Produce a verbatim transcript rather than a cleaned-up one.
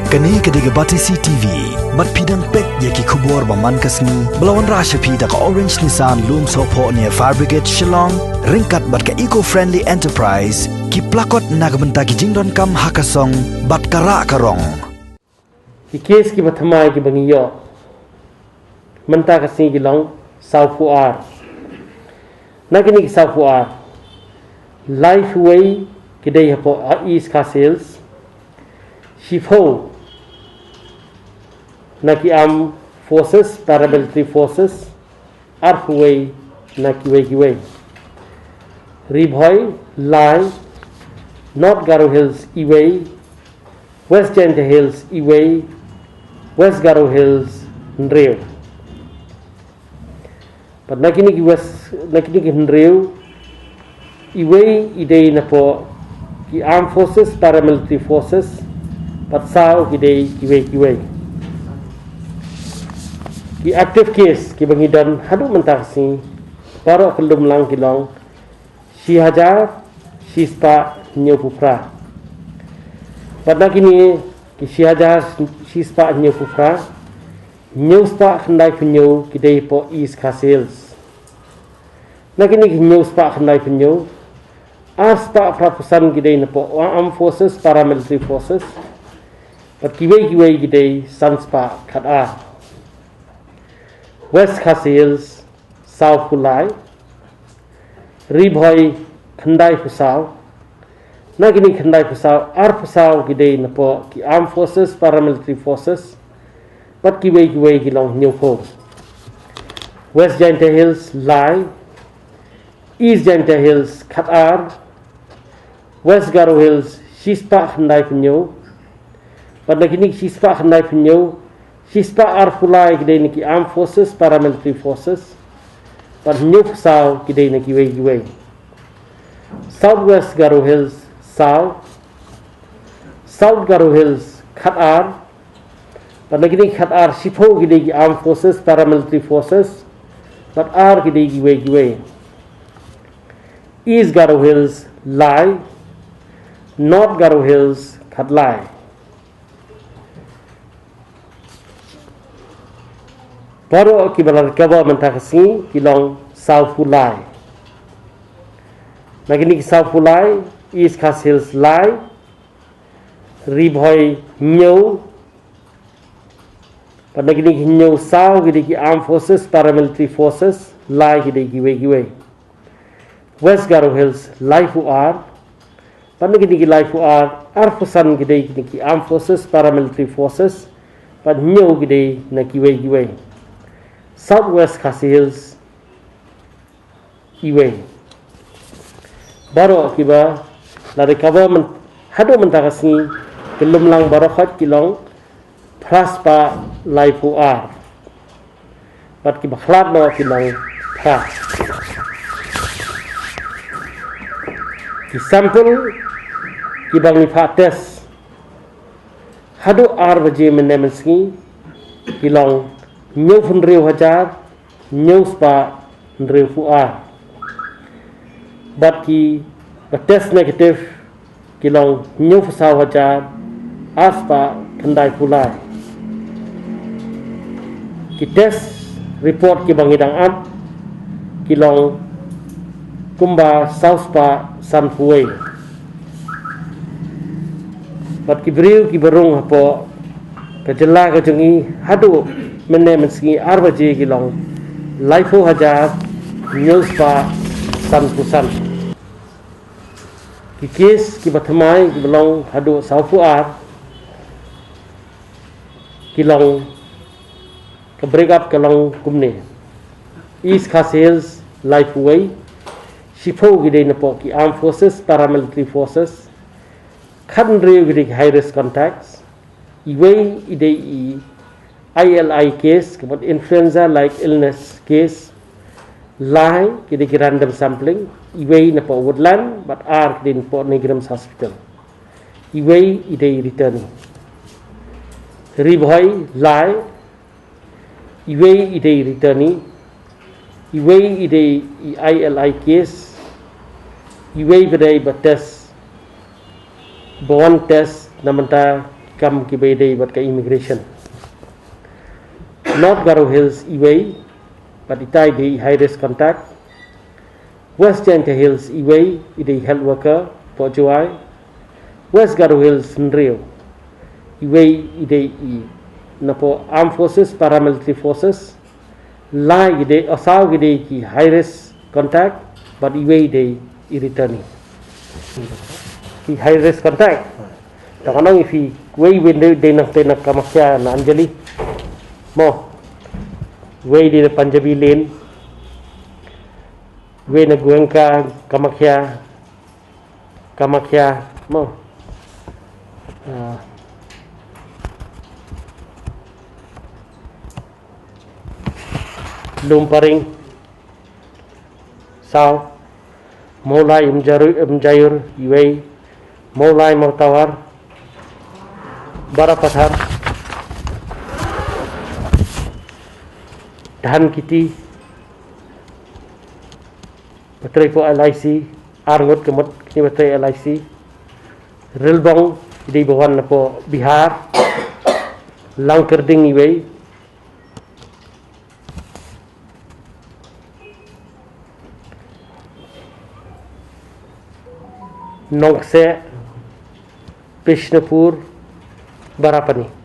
Kane ka dei ka Batesi T V. Bad phi dang peit ïa ki khubor ba man ka sngi ba la wanrah sha phi da ka Orange Nissan Lumsohphoh near Fire Brigade Shillong, ryngkat bad ka Eco Friendly Enterprise, ki plakot na ka bynta ki jingdonkam ha ka song bad ka rah ka rong. Ki case kiba thymmai kiba ngi ïoh mynta ka sngi ki long sawphew ar. Na kine ki sawphew ar, laiphew wei ki dei hapoh East Khasi Hills, shiphew na ki Armed Forces, Paramilitary Forces, arphew wei na kiwei kiwei. Ri Bhoi lai, North Garo Hills iwei, West Jaintia Hills iwei, West Garo Hills hynriew. Bad na kine ki West, na kine ki hynriew, iwei i dei napoh ki Armed Forces, Paramilitary Forces, bad saw ki dei kiwei kiwei. Ki active case kiba ngi don haduh mynta ka sngi, baroh kyllum lang ki long shi hajar shispah hynñiewphew phra. Bad na kine ki shi hajar shispah hynñiewphew phra, hynñiew spah khyndaiphew hynñiew ki dei hapoh East Khasi Hills. Na kine ki hynñiew spah khyndaiphew hynñiew, ar spah phraphew san ki dei napoh Armed Forces, Paramilitary Forces, bad kiwei kiwei ki dei san spah khatar. West Khasi Hills, sawphew lai, Ri Bhoi khyndaiphew saw, na kine khyndaiphew saw, arphew saw ki dei napoh ki Armed Forces, Paramilitary Forces, bad kiwei kiwei ki long hynñiewphew. West Jaintia Hills lai, East Jaintia Hills khatar, West Garo Hills shispah khyndaiphew hynñiew, bad na kine shispah khyndaiphew hynñiew, shispah arphew lai ki dei na ki Armed Forces, Paramilitary Forces, bad hynñiewphew saw ki dei na kiwei kiwei. South West Garo Hills saw, South Garo Hills khatar, bad na kine khatar, shiphew ki dei ki Armed Forces, Paramilitary Forces, bad ar ki dei kiwei kiwei. East Garo Hills lai, North Garo Hills khatlai. Baroh kiba la recover mynta ka sngi ki long sawphew lai. Na kine ki sawphew lai, East Khasi Hills lai, Ri Bhoi hynñiew, bad na kine ki hynñiew saw ki dei ki Armed Forces, Paramilitary Forces, lai ki dei kiwei kiwei. West Garo Hills laiphew ar, bad na kine ki laiphew ar, arphew san ki dei kine ki Armed Forces, Paramilitary Forces, bad hynñiew ki dei na kiwei kiwei. South West Khasi Hills iwei. Baroh kiba la recover myn-, haduh mynta ka sngi, kyllum lang baroh khoit ki long phra spah laiphew ar. Bad kiba khlad noh ki long phra. Ki sample kiba ngi phah test haduh ar baje mynne mynsngi ki long hynñiewphew hynriew hajar hynñiew spah hynriewphew ar. Bad kiba test negative ki long hynñiewphew saw hajar ar spah khyndaiphew lai. Ki test report kiba ngi dang at ki long kumba saw spah sanphew wei. Bad ki briew kiba rung hapoh ka jylla ka jong ngi haduh mynne mynsngi ar baje ki long laiphew hajar hynñiew spah sanphew san. Ki case kiba thymmai kiba long haduh sawphew ar ki long, ka break up ka long kumne: East Khasi Hills laiphew wei, shiphew ki dei napoh ki Armed Forces, Paramilitary Forces, khathynriew ki dei ki high risk contacts, iwei i dei i I L I case, ka mut influenza like illness case, lai ki dei ki random sampling, iwei napoh Woodland bad ar ki dei napoh NEIGRIHMS Hospital. Iwei i dei returnee. Ri Bhoi lai, iwei i dei returnee, iwei i dei i I L I case, iwei ba dei ba test, ba wan test na mynta kam ki ba ïadei bad ka immigration. North Garo Hills iwei, bad ita i dei i high risk contact. West Jaintia Hills iwei i dei health worker poh Jowai. West Garo Hills hynriew iwei i dei i na poh armed forces, paramilitary forces. Lai i dei, o saw i dei ki high risk contact, bad iwei i dei i returnee. Ki high risk contact. Tang nang i phi, wei wei dei, dei nangta na Kamakhya na Anjali. Mo. Wei dei na Punjabi Lane. Wei na Goenka, Kamakhya. Kamakhya, mo. Ah. Lumparing. Saw. Mawlai Umjaru-, Umjaiur, iwei. Mawlai Mawtawar. Barapathar. Dhankiti. Ba trei poh L I C, ar ngut ka mut kine ba trei L I C. Rilbong, i dei ba wan na poh Bihar. Langkyrding iwei. Nongkseh, Bishnupur, Barapani.